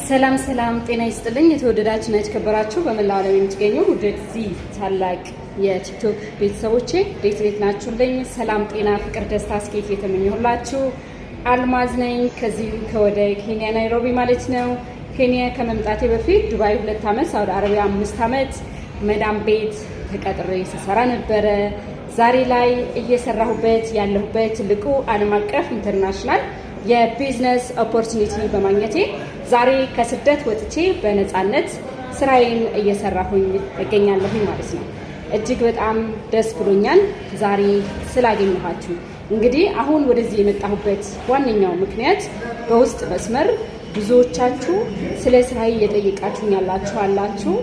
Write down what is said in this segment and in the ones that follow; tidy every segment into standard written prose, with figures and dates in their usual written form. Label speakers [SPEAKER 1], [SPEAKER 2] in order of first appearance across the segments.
[SPEAKER 1] ሰላም ሰላም፣ ጤና ይስጥልኝ የተወደዳችሁና የተከበራችሁ በመላው ዓለም የምትገኙ ወደዚህ ታላቅ የቲክቶክ ቤተሰቦቼ፣ እንዴት እንዴት ናችሁልኝ? ሰላም፣ ጤና፣ ፍቅር፣ ደስታ፣ ስኬት የተመኘሁላችሁ አልማዝ ነኝ። ከዚሁ ከወደ ኬንያ ናይሮቢ ማለት ነው። ኬንያ ከመምጣቴ በፊት ዱባይ 2 ዓመት፣ ሳውዲ አረቢያ 5 ዓመት መዳም ቤት ተቀጥሬ ስሰራ ነበረ። ዛሬ ላይ እየሰራሁበት ያለሁበት ትልቁ ዓለም አቀፍ international የ business opportunity በማግኘቴ ዛሬ ከስደት ወጥቼ በነፃነት ስራዬን እየሰራሁኝ እገኛለሁኝ ማለት ነው። እጅግ በጣም ደስ ብሎኛል ዛሬ ስላገኘኋችሁ። እንግዲህ አሁን ወደዚህ የመጣሁበት ዋነኛው ምክንያት በውስጥ መስመር ብዙዎቻችሁ ስለ ስራዬ እየጠየቃችሁኝ ያላችሁ አላችሁ።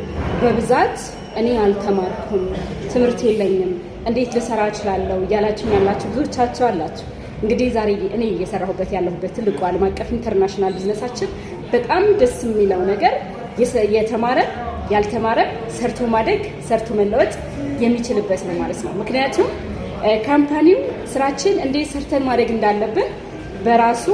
[SPEAKER 1] በብዛት እኔ አልተማርኩም፣ ትምህርት የለኝም፣ እንዴት ልሰራ እችላለሁ እያላችሁ ያላችሁ ብዙዎቻችሁ አላችሁ። እንግዲህ ዛሬ እኔ እየሰራሁበት ያለሁበት ትልቁ ዓለም አቀፍ international ቢዝነሳችን በጣም ደስ የሚለው ነገር የተማረ ያልተማረ ሰርቶ ማደግ፣ ሰርቶ መለወጥ የሚችልበት ነው ማለት ነው። ምክንያቱም company ው ስራችን እንዴት ሰርተን ማደግ እንዳለብን በራሱ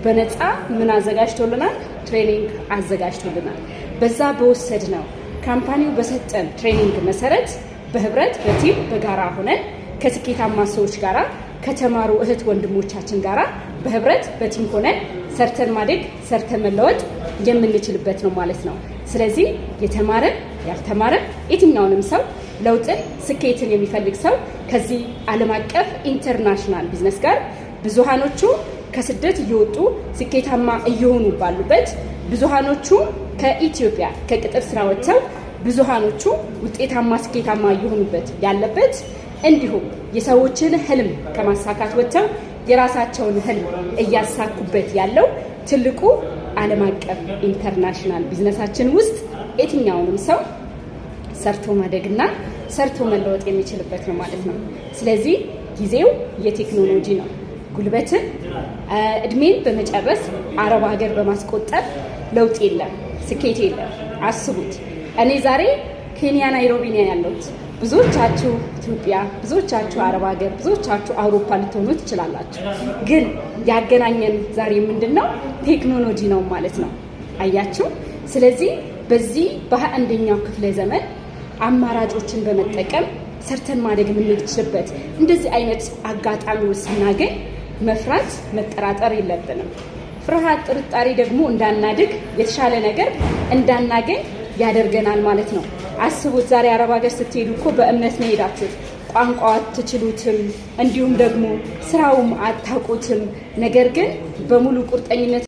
[SPEAKER 1] በነፃ ምን አዘጋጅቶልናል? Training አዘጋጅቶልናል። በዛ በወሰድነው company ው በሰጠን training መሰረት በህብረት፣ በ team፣ በጋራ ሆነን ከስኬታማ ሰዎች ጋራ፣ ከተማሩ እህት ወንድሞቻችን ጋራ በህብረት፣ በ team ሆነን ሰርተን ማደግ፣ ሰርተን መለወጥ የምንችልበት ነው ማለት ነው። ስለዚህ የተማረ ያልተማረ የትኛውንም ሰው፣ ለውጥን ስኬትን የሚፈልግ ሰው ከዚህ ዓለም አቀፍ international business ጋር ብዙሃኖቹ ከስደት እየወጡ ስኬታማ እየሆኑ ባሉበት፣ ብዙሃኖቹ ከኢትዮጵያ ከቅጥር ስራ ወጥተው ብዙሃኖቹ ውጤታማ ስኬታማ እየሆኑበት ያለበት፣ እንዲሁም የሰዎችን ህልም ከማሳካት ወጥተው የራሳቸውን ህልም እያሳኩበት ያለው ትልቁ ዓለም አቀፍ international ቢዝነሳችን ውስጥ የትኛውንም ሰው ሰርቶ ማደግና ሰርቶ መለወጥ የሚችልበት ነው ማለት ነው። ስለዚህ ጊዜው የቴክኖሎጂ ነው። ጉልበትን፣ እድሜን በመጨረስ፣ አረብ ሀገር በማስቆጠር ለውጥ የለም፣ ስኬት የለም። አስቡት። እኔ ዛሬ ኬንያ ናይሮቢ ነው ያለሁት። ብዙዎቻችሁ ኢትዮጵያ፣ ብዙዎቻችሁ አረብ ሀገር፣ ብዙዎቻችሁ አውሮፓ ልትሆኑ ትችላላችሁ። ግን ያገናኘን ዛሬ ምንድን ነው? ቴክኖሎጂ ነው ማለት ነው። አያችሁ። ስለዚህ በዚህ በ21ኛው ክፍለ ዘመን አማራጮችን በመጠቀም ሰርተን ማደግ የምንችልበት እንደዚህ አይነት አጋጣሚዎች ስናገኝ መፍራት፣ መጠራጠር የለብንም። ፍርሃት፣ ጥርጣሬ ደግሞ እንዳናድግ፣ የተሻለ ነገር እንዳናገኝ ያደርገናል ማለት ነው። አስቡት፣ ዛሬ አረብ ሀገር ስትሄዱ እኮ በእምነት ነው የሄዳችሁት። ቋንቋ አትችሉትም፣ እንዲሁም ደግሞ ስራውም አታውቁትም። ነገር ግን በሙሉ ቁርጠኝነት